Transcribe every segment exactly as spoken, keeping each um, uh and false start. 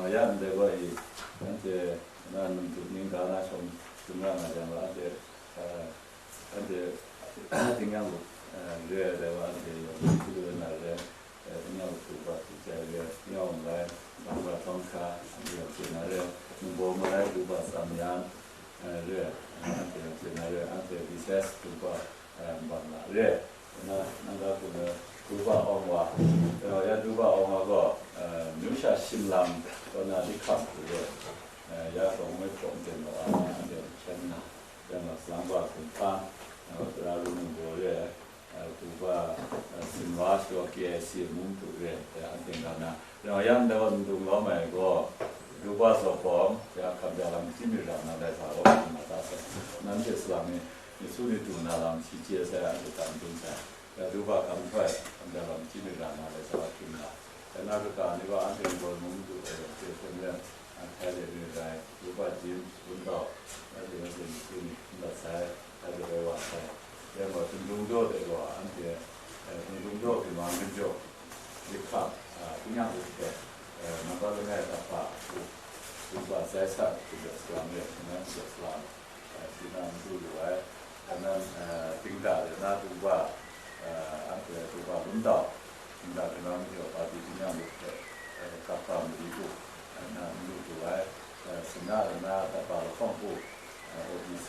Ya ndai gaw i, anhte na num tup ning ga na shawng dum ra nga jang gaw, anhte, eh, anhte tingnyang lu, eh, re ai dai wa, anhte yawng hpyi lu na re, eh, tingnyang lu hkruba hte jai re, tingnyang rai, bang ra tawng hkra, anhte yawng hpyi na re, ningbaw marai hkruba tsam yan, eh, re, eh, anhte yawng hpyi na re, anhte recess hkruba, eh, bang la re. Na, nang ga hkruba awng wa, eh, ya hkruba awng wa gaw, eh, myu sha shim lam kaw na li hkam hkru re, eh, ya shawng ngai hprawng ten wa, anhte yawng hpyen na, ya ma salang wa hkum hpa, eh, tara ru ningbaw re, eh, hkruba, eh, Sinwa shaw K I C mung hkru re, eh, anhte ga na, Rawng yang daw ndung lawm ai gaw, Rupa zaw hkawm, ya hkam ja lam chyim yu ra na lai sa gaw, ma ta sai. Nanhte salang ni, ni su ni dung na lam shi chye sai, anhte hta n dun sai. Ya Rupa hkam hkrai, hkam ja lam chyim yu ra na lai sa gaw, hkrim na. Ya na kata ni gaw, anhte gaw mung du ai, hte hkyen ren, a htai de ni rai, Rupa jin, bun dau, ya de ni su ni, n dat sai. Hkrai de rai wa sai. Dai gaw, Htingtung jaw de gaw, anhte, eh, Htingtung jaw hpyi ma, Ginjaw, Likham, ah, Hpingyang hte, eh, nambat langai dapa hku, hku ba sai san hku de salam re, hku nan hku de salam, eh, hpyi na n du lu ai. Hkra nan, eh, Htingda de na Htingba, eh, anhte Htingba Lum Dau, Htingda hkra nan majaw Padi Hpingyang hte, eh, Kapa Mali hku, eh, na n du lu ai. Eh, Sina de na Kapa Lahkawng hku, eh, O B C,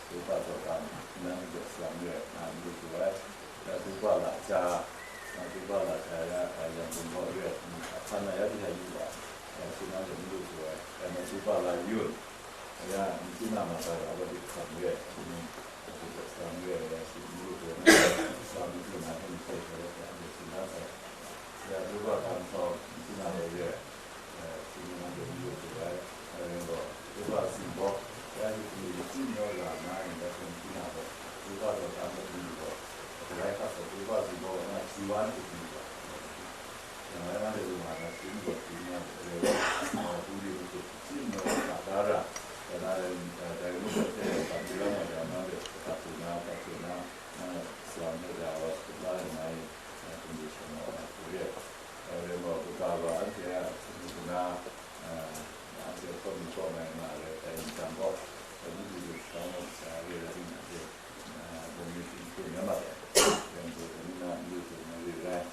Dupa Tawtan, nang de salam re, na n du lu ai, eh, Dupa Laja, eh, Dupa Laja ya, eh, Yangon gaw re, mm, hpan na ya di hai yu wa, eh, shi nang de n du lu ai, eh, na Dupa Layun, ya, n chyi na ma ga ra wa di hkam re, mm, eh, du de salam re, ya, shi n du lu ai, na, salam n du na, hkam hkam re, ya, shi na sai, ya, Dupa Kam Sau, n chyi na re, eh, shi ni nang de n du lu ai, eh, ring gaw, Dupa Zingbawk, ya, yu hpyi, yu hpyi naw la na, yin da hpyen hpyi na gaw, Dupa Tawtan hpyi ni gaw, Karai hkak gaw, Dupa Zingbawk na, G one hpyi ni gaw, yang lai na de lu nga na, shi ni gaw hpyi na, eh, eh, hpyi ni gaw, hpyi ni gaw, sa da ra, ya na, eh, dai ngu gaw, hpyi ni gaw, hpyi ni gaw, ya na de, sa hpyi na, sa hpyi na, eh, sa hpyi na, wa hpyi na, ya na, eh, hpyi ni gaw, sa na, wa hpyi ni gaw, eh, ring gaw, Buddha gaw, anhte a, hpyi ni gaw na, eh, anhte hkawn ni hkawn ai nga ai rai tai nhtang gaw, dai ni du du sha ngu sha re ai ning hte, eh, bum ni hpyi hpyi na ma ai, yang gaw dai ni na n du du na re rai.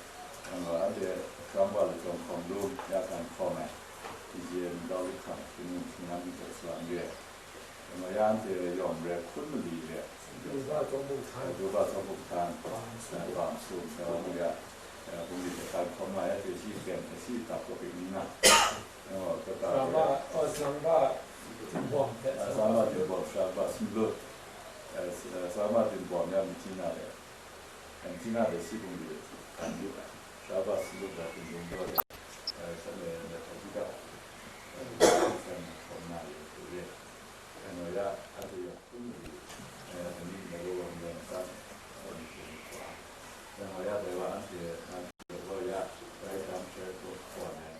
Yang gaw anhte Trump wa lachyawng hkawng lung ya hkan hkawm ai, T J M Dau Li Hkang, Hpyi Ngun Hpyi Ngan myit hte salam re ai. Yang gaw ya anhte yawng re hkun mali re ai. Duba Tsawng Buk Htan. Duba Tsawng Buk Htan. Bam Sum. Bam Sum, ya, ya, bum ni hte hkan hkawm nga ai, hte shi pen, hte shi tap kaw pyi n nga. Yang gaw, kata, Sara, oh, Sara Jingbawm hte, ah, Sara Jingbawm, Sara Sumlut, eh, s-, eh, Sara Jingbawm ya Myitkyina de, eh, Myitkyina de shi bung de kan yu ai, Sara Sumlut da Jingbawm de, eh, shanhte de hpa shi ga, eh, shanhte hkawm na de hku re, yang gaw ya, anhte yawng hkun mali, eh, ani na gaw wang yan san, eh, ni hte ni hkwa, yang gaw ya, dai wa anhte, anhte gaw ya, rai dam shai hkawm ai,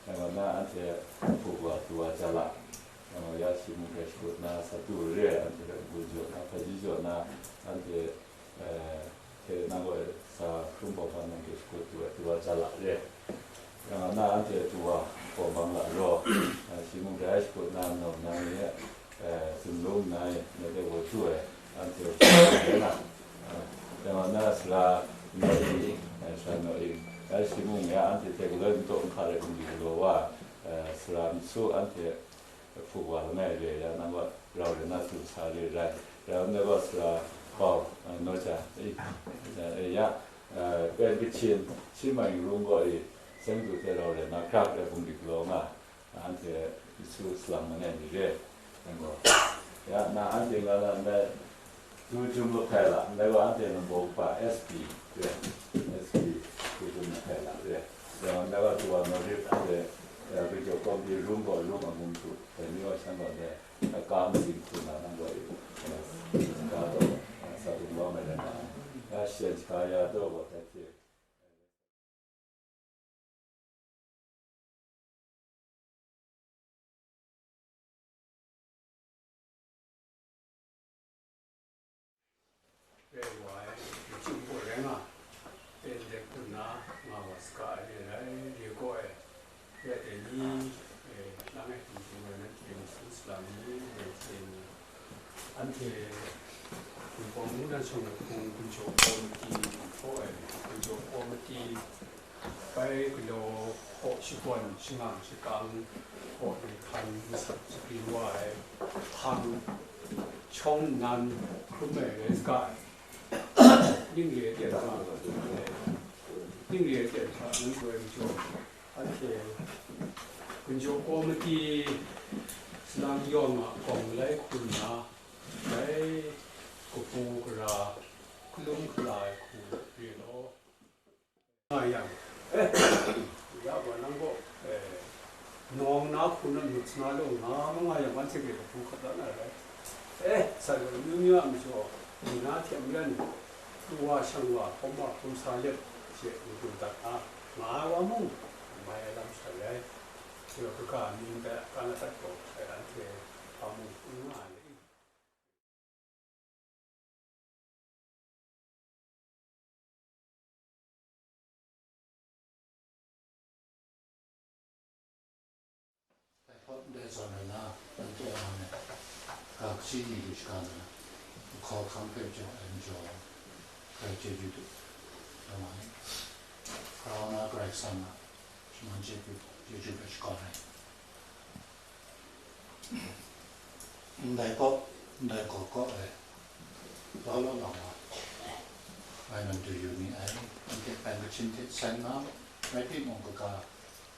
Yang gaw na anhte hpuk wa du wa ja la. Yang gaw na anhte hpuk wa ja la. Yang gaw ya shi mung hkrai shakut na, sa tu re, anhte hpe gun jaw na, hpaji jaw na, anhte, eh, hte nang gaw sa hkrum pawng hpan nang hte shakut du ai, du wa ja la re. Yang gaw na anhte tu wa hkawm bang la raw, eh, shi mung hkrai shakut na, nau na ni, eh, zunlung nna e, ngai hte woi htu ai, anhte hpyi ai na, eh, yang gaw na sara Naw Ing, eh, sara Naw Ing, eh, shi mung ya anhte hte galoi n taw n hka rai hkrum di galaw wa, eh, sara Msu anhte hpuk wa langai re ya, nang gaw rau rai na tsun sa re rai, rai nna gaw sara Pau, eh, Naw Ja, eh, eh, ya, eh, Pen Kachin, Chin Maing Rung gaw i, seng du hte rau rai na hkrak rai hkrum di galaw nga, anhte su salang langai mi re, yang gaw, ya, na anhte nga na ndai, tu jum lup hkai la, ndai gaw anhte number pa S P re, S P tu jum lup hkai la re, yang ndai gaw tu wa Norip anhte, ya, Bikyaw Kawmpi Rung gaw Rung Amung tu, dai ni gaw shan gaw ndai, Ka masin hku na nang gaw e, eh, shingga taw, eh, sa dung wa mai rai na ai. Ya shada shingga ya taw gaw, dai hte Re wa ai, Chyum gaw rai nga, ten dek hpun na nga wa saga ai re rai, re gaw ai, ya dai ni, e, lang e hkum hkum ai nanhte mung sung salang ni, nanhte ni, anhte Wunpawng mungdan shawng ai hpung gunjaw kawmiti hkaw ai, gunjaw kawmiti bai galaw hkaw shakawn shangang shakang hkaw ni hkan masak shagrin wa ai hpang shawng nnan hkrum ai rai saga ai. Ning re ai hta, ning re ai hta nang gaw majaw, anhte gunjaw kawmiti salang yawng a gawng malai hku nna, dai kabu gara hkalum hkala ai hku re law. Nga yang, eh, ya wa nang gaw, eh, nawng na hku na myit sa na law nga ma nga yang, anhte hpe kabu hkap la na rai. Eh, sa gaw amyu myu a majaw, ni na hte maren, pru wa shang wa, hkawm wa hkawm sa let she madu dat na, nga ai wa mung, mai ai lam sha rai. Shi gaw kaga mi ndai a, ka na dat gaw, sai anhte hpa mung n nga ai le i? Dai hpawt ndai zawn ai na, anhte a man e, ga kaji ni du shaga na, nhkaw hkang hpe jaw ai majaw, grai chyeju du, nga ma ai. Grau na Karai Kasang a shaman chyeju, chyeju hpe shakawn ai. Ndai kaw, ndai gaw kaw e, law law law nga, ngai nang du yu ni ai, anhte hpe kachin hte seng nga, rai timung, kaga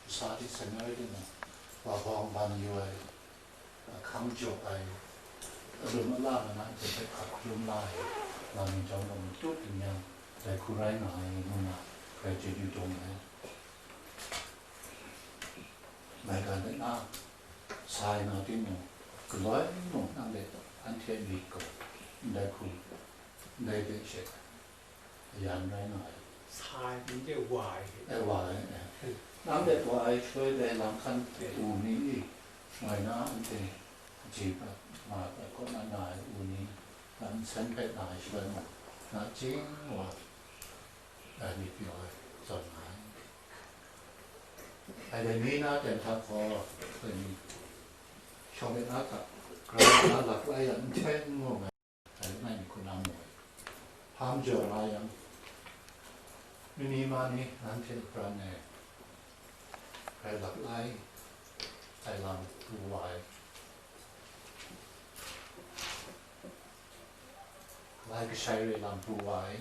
kasa hte seng nga rai timung, wa bawng ban yu ai, ahkang jaw ai, alum ala na na hte hpe hkap hkalum la ai, nga myit jawng gaw matut n yang, dai hku rai nga ai, ngu na, grai chyeju dum ai. Maigan de na, sa ai na timung, galoi mung nang de anhte myit gaw, ndai hku, ndai de she, ayan rai nga ai. Sa ai myit de wa ai hte. E, wa ai, e. Nang de wa ai shaloi dai lam hkan u ni i, ngoi na anhte kaji hpe, ma hpe kaw na na ai u ni, nsen hpe na ai shaloi mung, nachying wa ai myit pyaw ai, zawn nga ai. Dai ni na ten hta gaw, dai ni shawng de na hta, grau na lak lai yang, n hten n mu ai, dai langai mi hku na mu ai. Hpa majaw la yang, mani ma ni nanhte pran e, grai lak lai ai lam pru wa ai, grai kashai re lam pru wa ai,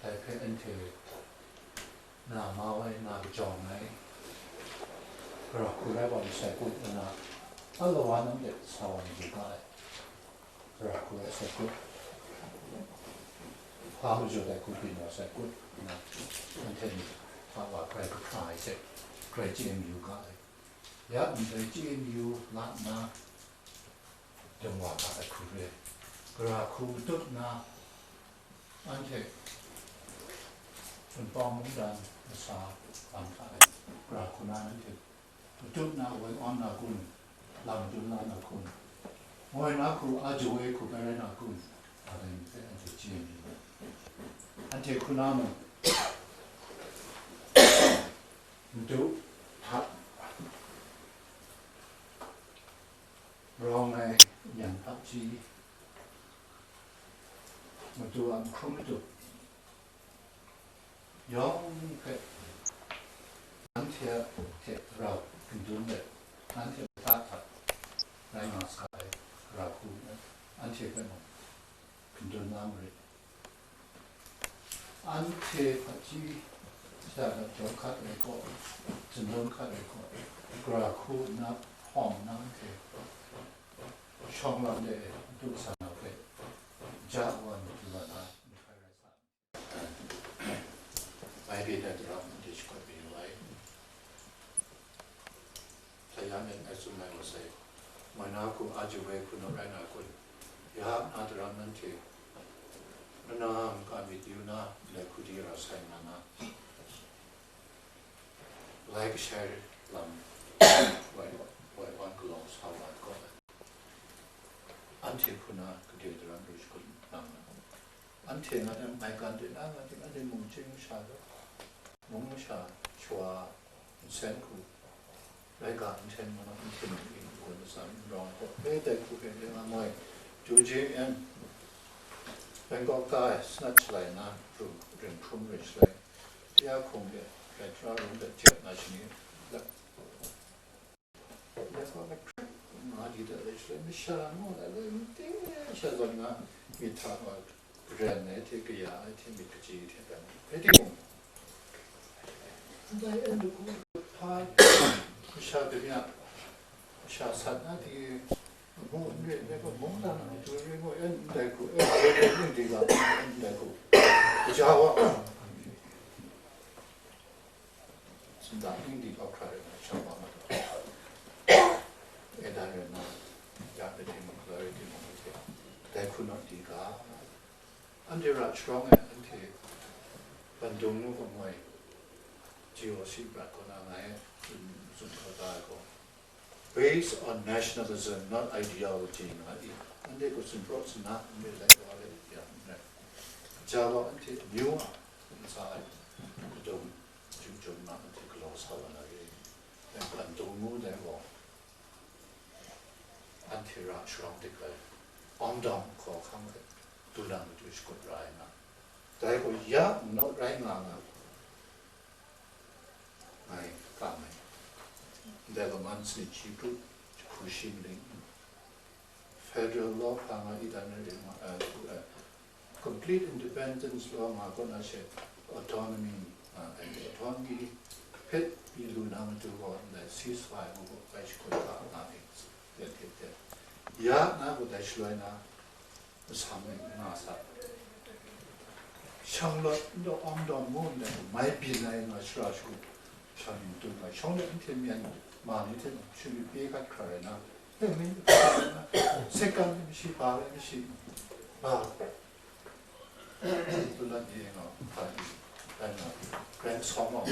dai hpe anhte na mau ai, na kajawng ai, gara hku rai wa masai kun, nna, a lawa nang de sa wa mayu ga ai, gara hku rai sai kun, hpa majaw dai hku byin wa sai kun, nna, anhte ni hta wa grai kahkra ai hte, grai chye mayu ga ai. Ya ndai chye mayu la nna, dum wa ga ai hku re, gara hku matut nna, anhte Wunpawng mungdan masa lam hta e, gara hku na nanhte matut na woi awn na kun, lam dun la na kun, moi na hku a jaw e hku bai rai na kun, a dai ni hpe anhte chye mi ai. Anhte hku na mung, Madu hta rawng ai yen hpaji, Madu a hkrum madu yawng hpe, anhte a hte rau hkundun let, anhte mada hta rai nga sa ai, gara hku anhte hpe mung hkundun la marit. Anhte hpaji, shada jaw hkat ai gaw, zunlawng hkat ai gaw, gara hku nna hpawng nna anhte shawng lam de du sa na hpe, ja wa na du wa na, Maibi dai daram anhte shakut mayu ai. Hta ya myit n rai tsun ai masai, Mai na hku, a jawoi hku naw rai nga kun, ya na daram nanhte, mana maka myit yu na, ndai hku di ra sai nga na, lai kashai lam, wai, wai wan galaw sa wa ai kaw, anhte hku na gade daram ru shakut nang na, anhte nga ai maigan de na nga ting, anhte mung chying masha, mung masha shawa nsen hku, rai ga nsen ma, nsen ma, yin gun masam rawng hkaw, e dai hku hpe ring nga moi, J J N, Bangkok kai, snat shalai na, ru, ring hkrum ring shalai, ya hkung de, rai tra rum de, jep na shani, lak, lak wa mat hkrit, nga di da rai shalai, masha ngu na, rai mung ting, sha zawn nga, myit hta wa, ren ai hte, kaya ai hte, myit kaji hte, rai mung, rai timung, ndai en da hku, hpa, masha kamya, masha sat na di, mung n re, n re gaw, mungdan a matu re gaw, en ndai hku, en ndai hku, en ndai hku, kaja wa, sumdang ning di kau hkra rai na, sha wa ma taw, e dan rai na, ya de timung, galaw rai timung, dai hku naw di ga, anhte ra sharawng e, anhte Bandung ngu gaw moi, G O C brat kaw na ngai tsun, tsun hkau da ai gaw, based on nationalism, not ideology, nga i, anhte hku tsun praw tsun na, anhte lai wa le ya n rai. Kaja wa anhte amyu a ntsa ai kadum, jum jum na anhte galaw sa wa na re. Dai Bandung ngu dai gaw, anhte ra sharawng dik ai, awng dawng hkaw hkang ai, du na matu shakut ra ai nga, dai gaw ya n naw rai nga nga, ngai ka mai. Ndai gaw man sanit shi kru, jahku shi maling, federal law hpa nga i dan rai ring nga, eh, eh, complete independence law nga kaw na she, autonomy, uh, and autonomy hpe pyi lu na matu gaw, ndai ceasefire ngu gaw, bai shakut hkra nga myit, teng teng teng. Ya na gaw dai shaloi na, masam myit nga sa. Shanglawt n taw, awng dawng ngu ndai, mai byin ai nga shara shagu, shan yu tu nga, shawng let n hten myan, ma ni hte shani pye gat hkra rai na, e, mi, second mi shi, ba le mi shi, ba, tu la di nga, ba di, dan nga, grand song wa, e,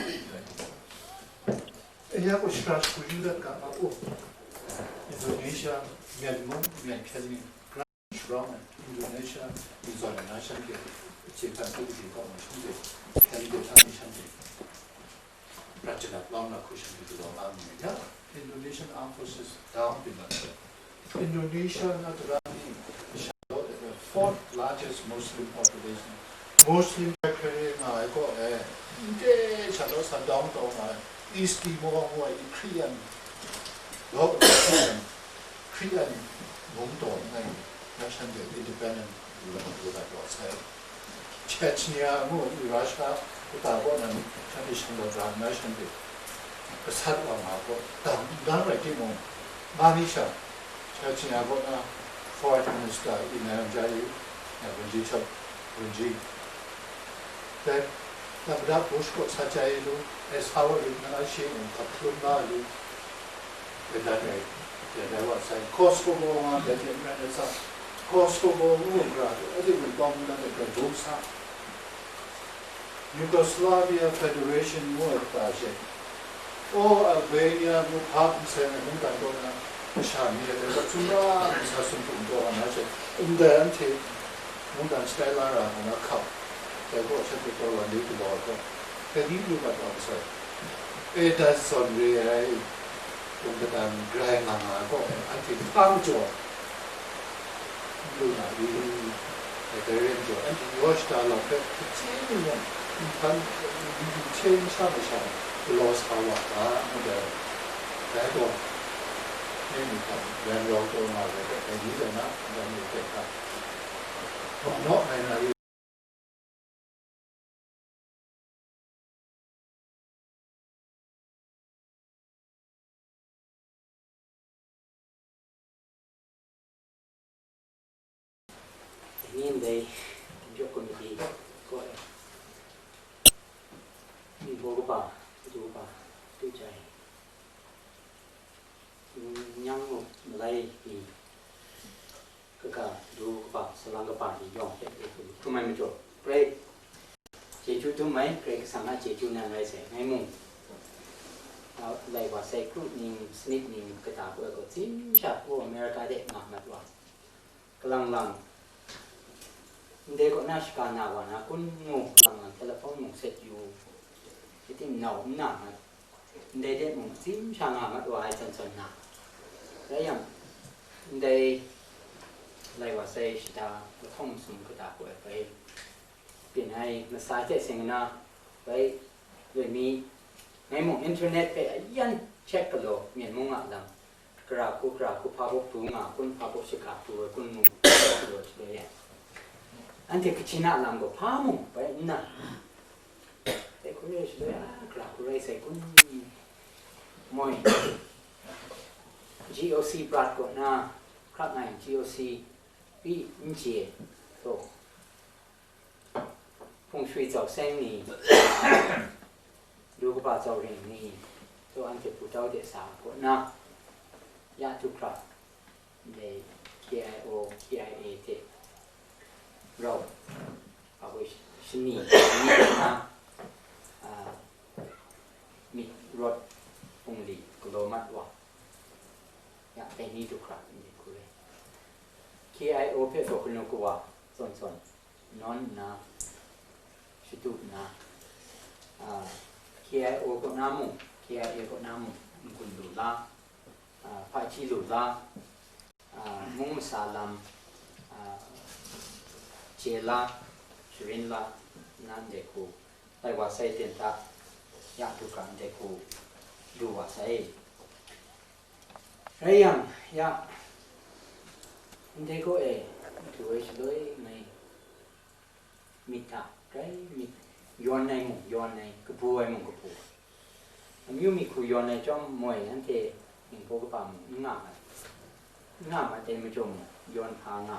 ya ko shara shagu yu dat ga nga, oh, Indonesia, Myanmar, Myanmar, Shillong, Indonesia, Indonesia nation ke, Japan ke di ko ma shang de, kan de ta ni shang de. Rajanat long na ku shang de lo ma ni ya. Indonesian Armed Forces down bin na. Indonesia na tu ni, the fourth largest Muslim population. Muslim country nga ai ko e, nde cha lo sa down to ma, East Timor ngu ai Korean, lo Korean, Korean mung taw ngai, na shan de independent lu, lu dat wa sai. Chechnya ngu i Russia, kuta kaw nan, shan de shan dat ra, na shan de, kasat wa nga ko, dang, dang rai timung, ma ni sha, Chechnya kaw na, Foreign Minister i nai ram ja i, na, Wunji chap, Wunji. Then, Lamada Bush kaw sa chye lu, e sa wa rit na, shi ngu hkap hplum la lu, e dan e, e dan wa sai, Kosovo nga, dan e, Kosovo ngu ra, e di ngu bawng dan e, dan dung sa. Yugoslavia Federation ngu ai kata she, o Albania ngu hpa hpung seng ai mungdan kaw na, masha ni e, e, sumra, masha sumtu taw nga na she, ndai anhte, mungdan shatai la ra ngu na hkap, dai gaw shanhte taw wan di galaw ai gaw, dai ni lu mat wa masai, e dai zawn re ai, lung kata ni grai nga nga ai gaw, anhte hpang jaw, lu na ri, dai rai jaw, anhte yaw shada lau hpe, hpyi ni mung, nhpan, n hte n sha masha, galaw sa wa ga, ngu dai, dai gaw, nye ni hta, ran rau taw nga ai, dai ni dai na, dai ni dai hta, naw ai na ri. Ni ndai, Job Committee kaw e, ningbaw kaba, matu kaba, tu jai. Nyang mung malai ni, kaga du kaba, salang kaba ni yawng hpe e hkrum ai majaw, Karai chyeju dum ai, Karai Kasang a chyeju nan rai sai, ngai mung, a, lai wa sai kru ning, sanit ning, kata hpe gaw, tsim sha, o, America de nga mat wa, kalang lang, ndai kaw na shaga na wa na kun ngu, kalang lang telephone mung set yu, yu ting nau n na mat, ndai de mung tsim sha nga mat wa ai zawn zawn na. Rai yang, ndai lai wa sai shada lahkawng masum kata hku ai bai, byin ai masa hte seng na bai, loi mi, ngai mung internet hpe ayan check galaw, Myen mung a lam, gara hku, gara hku, hpa baw pru nga kun, hpa baw shaga pru ai kun mu, galaw shaloi e. Anhte kachin a lam gaw hpa mung bai n na, dai hku re shaloi a, gara hku rai sai kun, moi, G O C prat kaw na, hkrak ngai G O C pyi n chye, so, hpung shui zau seng ni, du kaba zau ring ni, so, anhte hpu tau de sa kaw na, ya du hkra, ndai K I O, K I A hte rau, a hoi shani, shani na, a, myit rawt bungli galaw mat wa, ya, dai ni du hkra, ndai hku rai. K I O hpe gaw kanu kawa zawn zawn nawn nna, shadu nna, a, K I O kaw na mung, K I A kaw na mung, n-gun lu la, a, hpaji lu la, a, mung masa lam, a, chye la, sharin la, nna ndai hku, lai wa sai ten hta, ya du hkra ndai hku du wa sai. Rai yang, ya, ndai kaw e, du ai shaloi ngai, myit hta, grai myit, yawn ai mung, yawn ai, kabu ai mung, kabu ai. Amyu myi hku yawn ai chyawm moi, anhte ningbaw kaba mung n nga ai. N nga mat ai majaw mung, yawn hpa nga.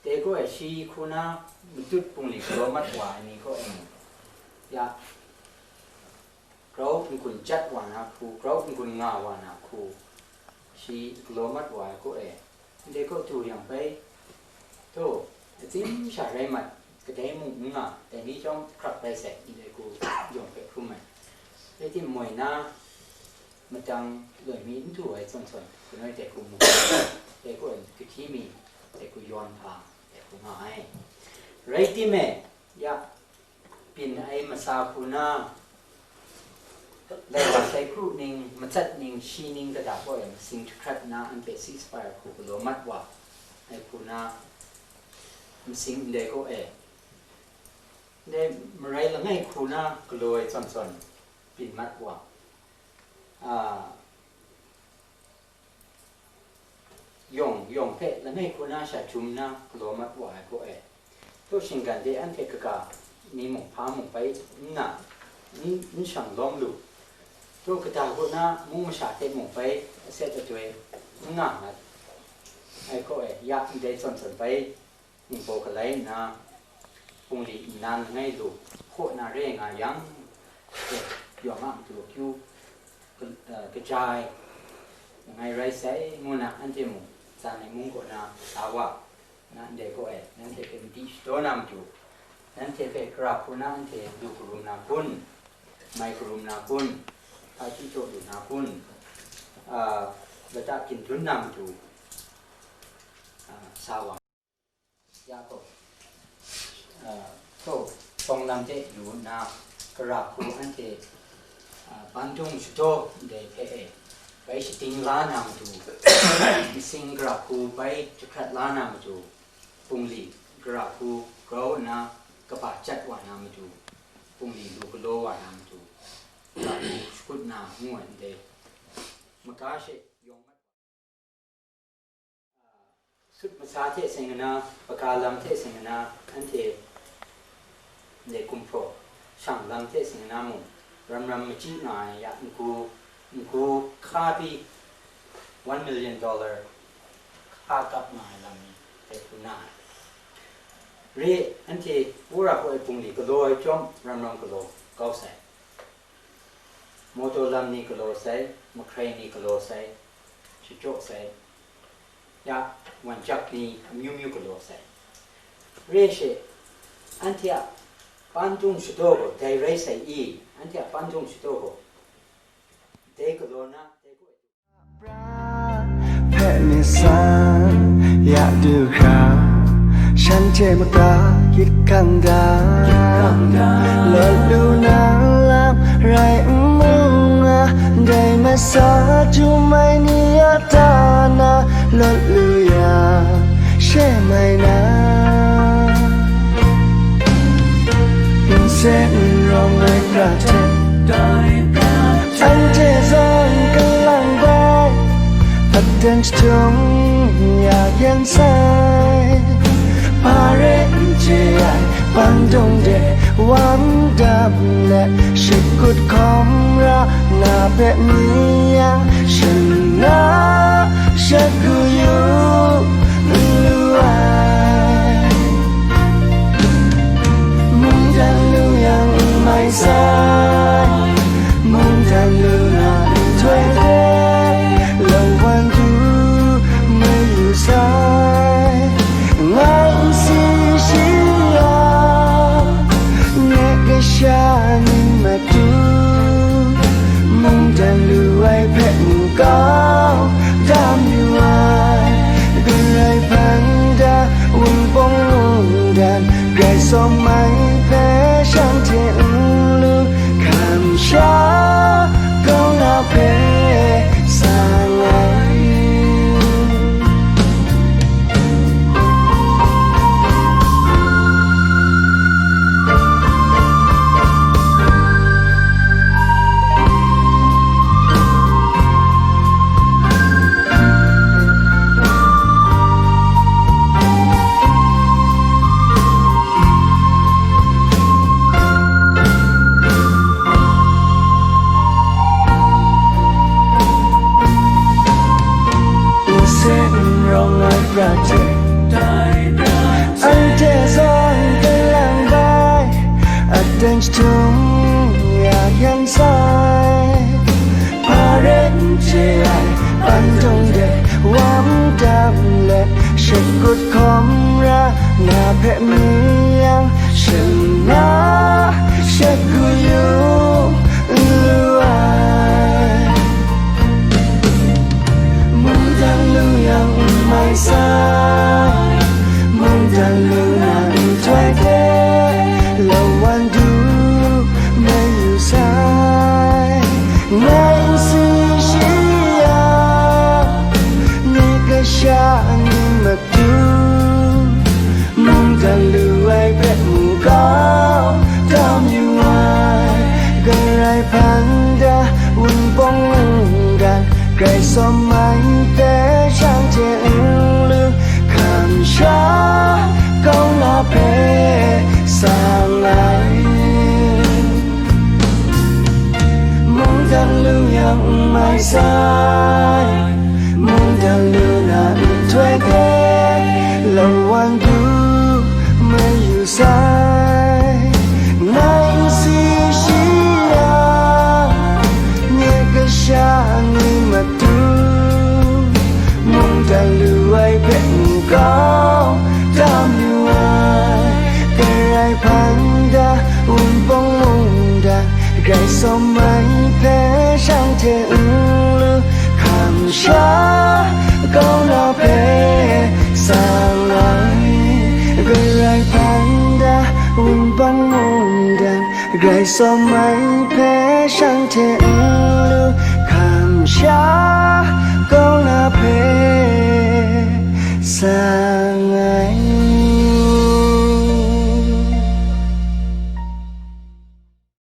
Dai kaw e shi hku na matut bungli galaw mat wa ai ni kaw e mung, ya, grau n-gun jat wa na hku, grau n-gun nga wa na hku, shi galaw mat wa ai kaw e, ndai kaw du yang bai, taw, atsin sha rai mat, kadai mung n nga, dai ni chyawm hkrak rai sai, ndai hku yawng hpe hkrum ai. Rai timung, moi na, madang loi mi n du ai zawn zawn, kanoi dai hku mu, dai hku kahti mi, dai hku yawn hpa, dai hku nga ai. Rai tim e, ya, byin ai masa hku na, lai wa sai kru ning, matsat ning, shi ning kata kaw e masing jahkrat na, anhte ceasefire hku galaw mat wa ai hku na, masing ndai kaw e, ndai marai langai hku na galaw ai zawn zawn byin mat wa, a, yawng, yawng hpe langai hku na sha jum na galaw mat wa ai kaw e, taw shinggan de anhte kaga ni mung hpa mung bai n na, n, n shang lawm lu, taw kata kaw na mung masha hte mung bai aset atoi n nga mat ai kaw e, ya ndai zawn zawn bai, ningbaw galai nna, bungli nnan langai lu, hkaw na re nga yang, e, yawng a matu akyu ka-, eh, kaja ai langai rai sai, ngu na anhte mung tsan ai mung kaw na sa wa, na ndai kaw e, nanhte hpe madi shadaw na matu, nanhte hpe gara hku na anhte lu karum na kun, mai karum na kun, hpaji jaw lu na kun, a, lata gindun na matu, a, sa wa. Ya gaw, a, so, shawng lam de yu nna, gara hku anhte, a, bandung shadaw ndai hpe e, bai shading la na matu, masing gara hku bai jahkrat la na matu, bungli gara hku grau nna kaba jat wa na matu, bungli lu galaw wa na matu, gara hku shakut na ngu ai ndai, maga she yawng mat wa. Sut masa hte seng nna, hpaga lam hte seng nna, anhte ndai gumhpraw shang lam hte seng nna mung, ram ram machyi nga ai ya, ngu, ngu hka pyi, one million dollar hka kap nga ai lam ni dai hku na ai. Re, anhte wora kaw ai bungli galaw ai chyawm, ram ram galaw kau sai. Mawtaw lam ni galaw sai, mahkrai ni galaw sai, shachyaw sai, ya, wan jak ni amyu myu galaw sai. Re she, anhte a pandung shadaw gaw dai rai sai i, anhte a pandung shadaw gaw dai galaw na, dai gaw. Hpe myit san, ya du hkra, shanhte maka gyit hkang da. Lawt lu na lam rai n mu nga, dai masa jum ai ni a ta na, lawt lu ya, she mai na. Nsen n rawng ai pra hte, anhte zawn kalang bai, aten jahtum ya yan sai. Hpa re n chye ai, pandung de wam dam let, shakut hkawm ra na hpe mi yang, shan na shagu yu n lu ai. Mungdan lu yang n mai sai, mungdan lu na nhtoi hte, lawan du mayu sai, ngai n si shi ya, nye kasha ni matu, mungdan lu ai hpe n kau da mayu ai, Karai hpan da Wunpawng mungdan, Karai sawm ai hpe shanhte n lu, kamsha kau na hpe sang ai. Nsen n rawng ai pra hte, anhte zawn kalang bai, aten jahtum ya yan sai. Hpa re n chye ai, pandung de wam dam let, shakut hkawm ra na hpe mi yang, shan na shagu yu n lu ai. Mungdan lu yang n mai sai, mungdan lu na nhtoi hte, lawan du mayu sai, ngai n si shi ya, nye kasha ni matu, mungdan lu ai hpe n kau da mayu ai, Karai hpan da Wunpawng mungdan, Karai sawm ai hpe shanhte n lu, kamsha kau na hpe sang ai. Mungdan lu yang n mai sai, mungdan lu na nhtoi hte, lawan du mayu sai, ngai n si shi ya, nye kasha ni matu, mungdan lu ai hpe n kau da mayu ai, Karai hpan da Wunpawng mungdan, Karai sawm ai hpe shanhte n lu, kamsha kau na hpe sang ai. Karai hpan da Wunpawng mungdan, Karai sawm ai hpe shanhte n lu, kamsha kau na hpe sang ai.